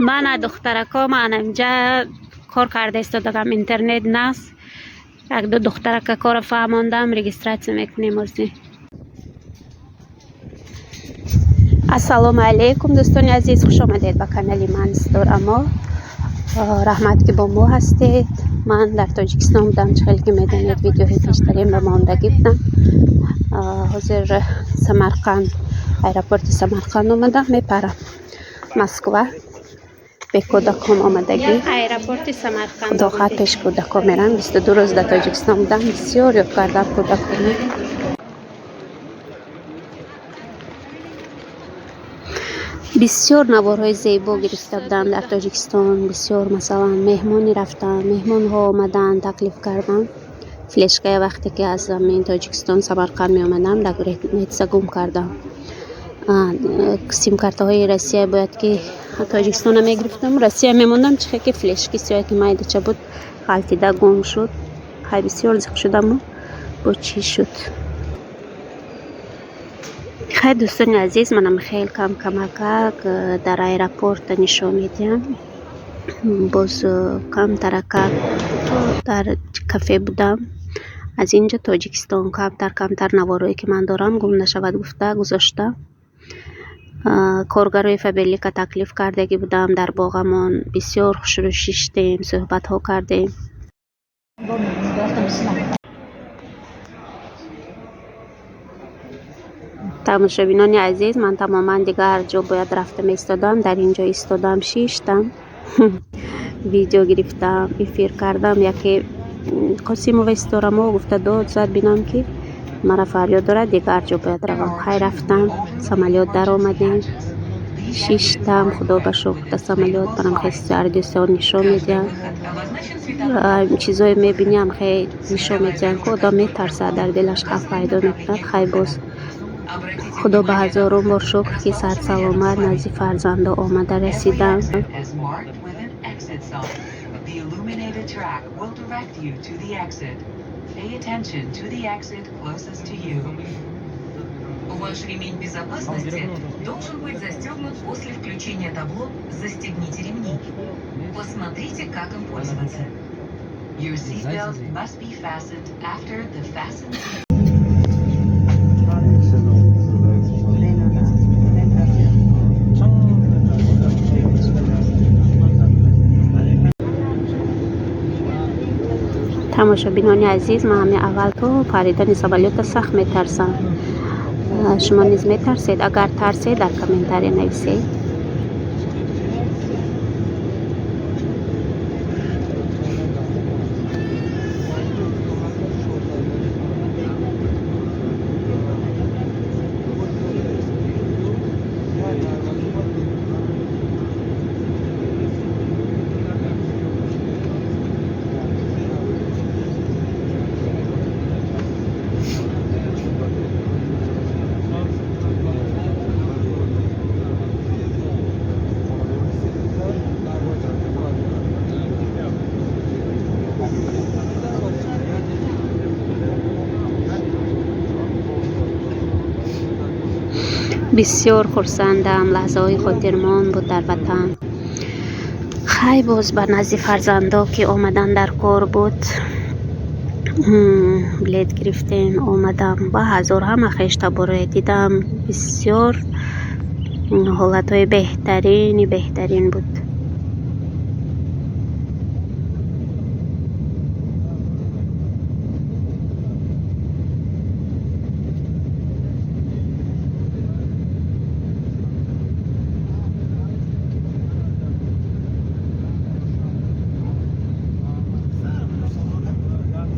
Мана, духтарако, ман инҷа кор карда истодагам, интернет наст. Як ду духтарака кора фаҳмондам, регистрация мекунем озӣ. Ассалому алайкум, дӯстони азиз, хуш омадед ба канали ман Ситорамо. Раҳмат, ки бо мо ҳастед. Ман дар Тоҷикистон будам, чӣ хеле ки медонед, видеоҳои пештарин ба мондагӣ будам. Ҳозир Самарқанд, аэропорти Самарқанд омадам, мепарам Москва. Бе кӯдаком омадагӣ. Аэропорти Самарқанд. Худо хоҳад, пеши кӯдаком мерам. 22 рӯз дар Тоҷикистон будам, бисёр ёд кардам кӯдакона. Бисёр наворҳои зебо гирифта будам дар Тоҷикистон, бисёр, масалан, меҳмонӣ рафтам, меҳмонҳо омаданд, таклиф кардам. Флешкая вақте ки аз ҳамин Тоҷикистон Самарқанд меомадам, дар граница гум кардам. Симкартаҳои Россия бояд ки Тоҷикистона мегирифтам, Россия мемондам, чихе ки флешки сиёҳе ки майдача буд, ғалтида гум шуд. Хай, бисёр зиқ шудаму бо чӣ шуд. Хай, дӯстони азиз, манам хел кам камакак дар аэропорт нишон медиҳам. Боз камтаракак дар кафе будам. Аз ин ҷо Тоҷикистон камтар камтар наворҳое ки ман дорам, гум нашавад гуфта гузошта. Коргарои Фаберлика таклиф кардагӣ будам, дар боғамон бисёр хушрӯ шиштем, суҳбатҳо кардем. Тамошобинони азиз, ман тамоман дигар ҷо бояд рафта меистодам, дар ин ҷо истодам, шиштам, видео гирифтам, эфир кардам. Яке Қосимова Ситорамо гуфта дод зад, бинам ки мара фарёд дорад, дигар ҷо бояд равам. Хай, рафтам, самолёт даромадем, шиштам, худо ба шукр, дар самолёт манам хел стюардессаҳо нишон медиҳанд. Чизое мебиням, хел нишон медиҳанд, ки одам метарсад, дар дилаш хавф пайдо мекунад. Хай, боз худо ба ҳазорон бор шукр, ки сарсаломат назди фарзандо омада расидам. The illuminated track will direct you to the exit. Pay attention to the exit closest to you. Ваш ремень безопасности должен быть застегнут после включения табло «Застегните ремни». Посмотрите, как им пользоваться. Your seatbelt must be fastened after the fasten seat Тамошобинони азиз, ман ҳамин аввал то паридани самолёта сахт метарсам. Шумо низ метарсед? Агар тарсед, дар комментария нависед. Бисёр хурсандам, лаҳзаҳои хотирмон буд дар ватан. Хай, боз ба назди фарзандо ки омадан дар кор буд, билет гирифтем, омадам, ба ҳазор ҳама хештаборое дидам, бисёр ҳолатҳои беҳтарини беҳтарин буд.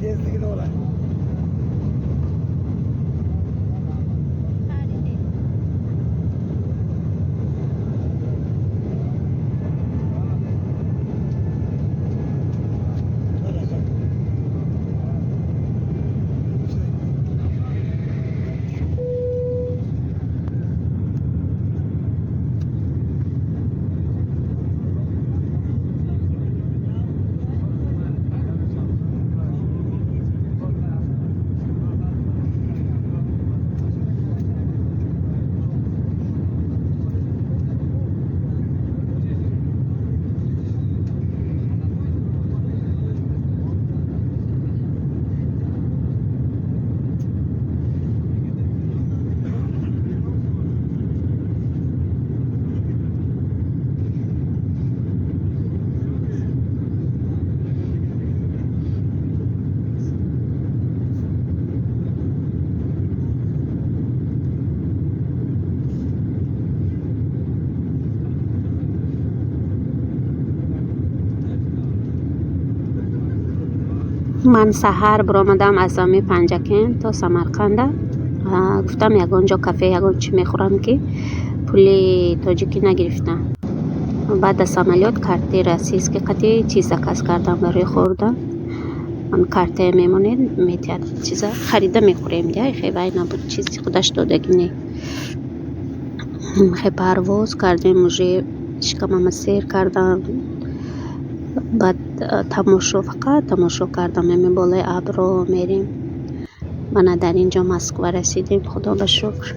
Tezligini oladi. Ман саҳар биромадам аз ами Панҷакент то Самарқанда. Гуфтам, ягон ҷо кафе, ягон чӣ мехӯрам, ки пули тоҷикӣ нагирифтам. Баъд аз самолёт карти российский қати чиз заказ кардам барои хӯрдан. Картае мемонед, метиҳад, чиза харида мехӯрем. Хе вай набуд, чизи худаш додагӣ не. Хе парвоз кардем, уже шикамама сер кардам. Баъд тамошо, фақат тамошо кардам. Ами болои абро мерем. Мана дар ин ҷо Москва расидем, худо ба шукр.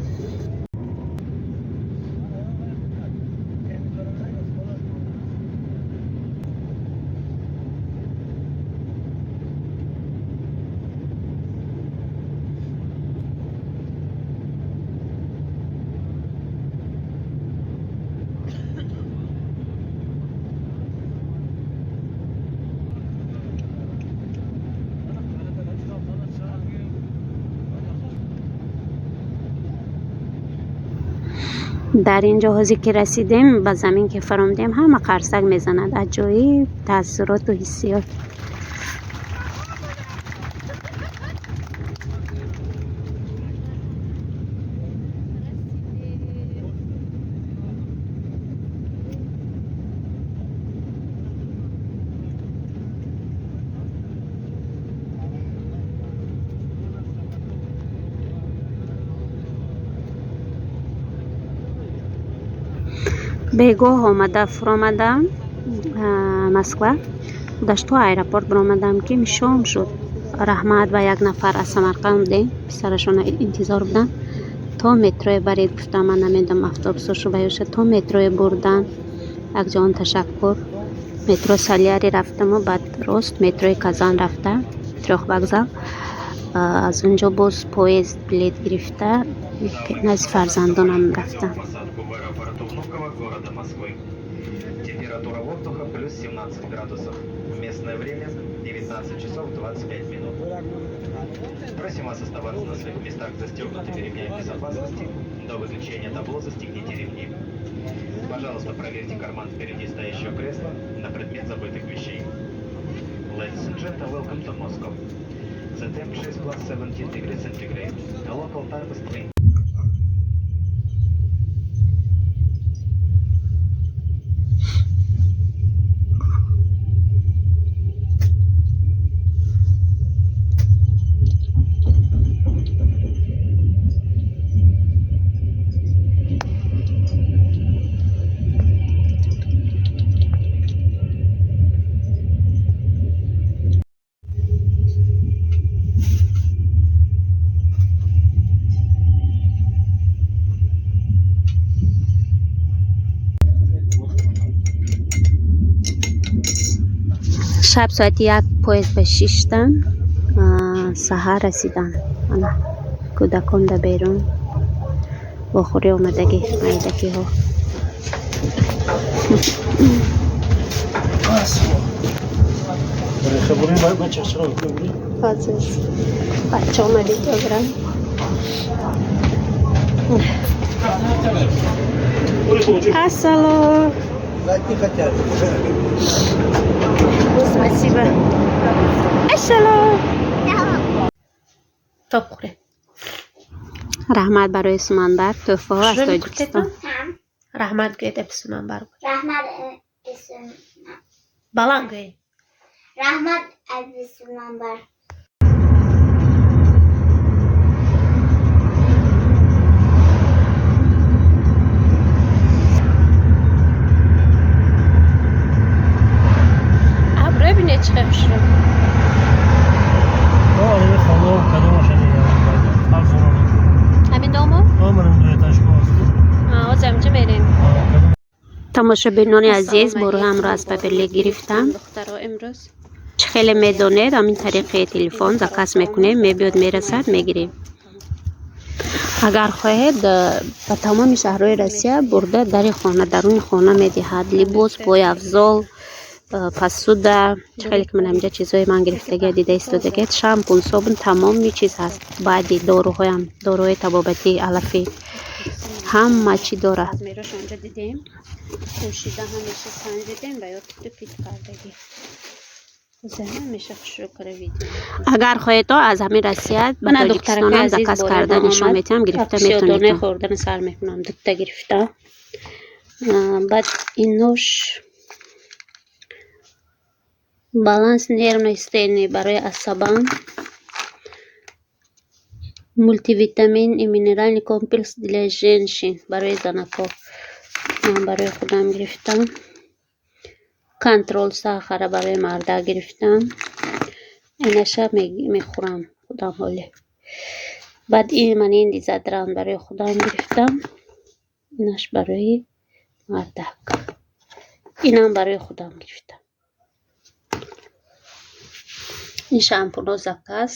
Дар ин ҷо ҳозир ки расидем, ба замин ки фаромдем, ҳама қарсак мезанад. Аҷоиб таассуроту ҳиссиёт. Бегоҳ омада фуромадам Москва. Худаш то аэропорт биромадам, ки шом шуд. Раҳмат ба як нафар, аз Самарқанд будем, писарашона интизор буданд. То метрое баред, гуфтам, ман намедонам автобусошу ваёша, то метрое бурдан. Якҷон ташаккур. Метро Саляри рафтаму баъд рост метрои Казан рафта, трёх вокзал. Аз он ҷо боз поезд билет гирифта, назди фарзандонам рафтам. Посадку в аэропорту Внуково города Москвы. Температура воздуха плюс 17 градусов. Местное время 19 часов 25 минут. Просим вас оставаться на своих местах застегнутыми ремнями безопасности. До выключения табло «Застегните ремни». Пожалуйста, проверьте карман впереди стоящего кресла на предмет забытых вещей. Ladies and gentlemen, welcome to Moscow. The temperature is plus 17 degrees centigrade. The local time is 3. Шаб соати 1 поезд ба шиштам, саҳар расидам. Ана кӯдакон да берун вохӯрӣ омадагӣ, майдакиҳо. Бача омадӣ ҷобирам. Ассалом. Спасибо. Ассалом. Топ хӯре. Раҳмат барои суманбар, тӯҳфаҳо аз Тоҷикистон. Раҳмат гӯед аби суманбар. Раҳмат. Баланд гӯед. Раҳмат аби суманбар. Абрӯ бинед, чӣ хел хушрӯ. Ҳамин домо? Ҳозир ҳаминҷо мерем. Тамошобинони азиз, борҳоямро аз Паперлик гирифтам. Чӣ хеле медонед, ҳамин тариқи телефон заказ мекунем, мебиёд, мерасад, мегирем. Агар хоҳед, ба тамоми шаҳрҳои Россия бурда дари хона, даруни хона медиҳад. Либос, пойафзол, посуда, чӣ хеле ки ман ҳаминҷа чизҳои ман гирифтагия дида истодагиед, шампун, собун, тамоми чиз ҳаст. Баъди доруҳоям, доруҳои табобатӣ, алафӣ, ҳама чӣ дорад. Размерош онҷо дидем, пӯшида ҳамеша санҷидем ва ё титу пит кардагӣ. Агар хоҳед, аз ҳамин Россия ба Тоҷикистонам заказ карда нишон метиҳам, гирифта метавонед. Хӯрдани сар мекунам, дутта гирифта. Баъд инош баланс нервной системы, барои асабам, мультивитамин и минеральный комплекс для женщин, барои занако. Ман барои худам гирифтам. Контроль сахара барои мардак гирифтам. Инаша мехӯрам худам ҳоле. Баъд ин ман ин дезодорант барои худам гирифтам, инаш барои мардак, инам барои худам гирифтам. Ин шампуно заказ.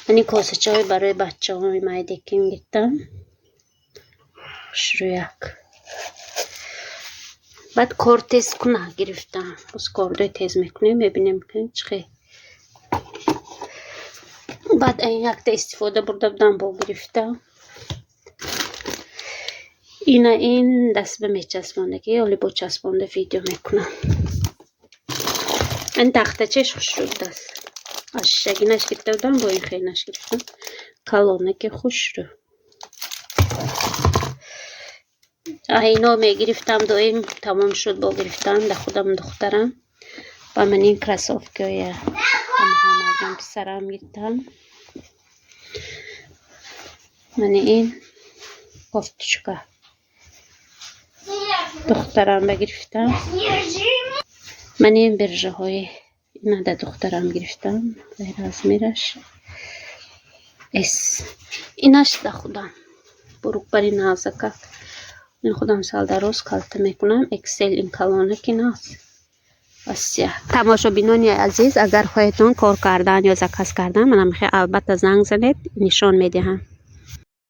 Ман ин косачаҳои барои бачаҳои майдеким гирифтам, хушрӯяк. Баъд кор тез куна гирифтам. Боз кордои тез мекунем, мебинем, чӣ хел. Баъд ин якта истифода бурда будам, бо гирифтам. Ина ин дастба мечаспондагӣ, оли бо часпонда видео мекунам. Ин тахтачаш хушрӯ будааст. Аз шишагинаш гирифта будам, бо ин хелнаш гирифтам, калонаки хушрӯ. Ино мегирифтам доим, тамом шуд, бо гирифтам да худам, духтарам. Ба ман ин кроссовкиҳоя Муҳаммадҷон писарам гирифтам. Мани ин кофточка духтарам ба гирифтам. Ман ин биржаҳои ина да духтарам гирифтам, размераш S. Инаш да худам, бурукбари нағзакак. Ин худам сал дароз калта мекунам. XL, ин калонаки нағз. Асия. Тамошобинони азиз, агар хоҳедон кор кардан ё заказ кардан, манам хе, албатта, занг занед, нишон медиҳам.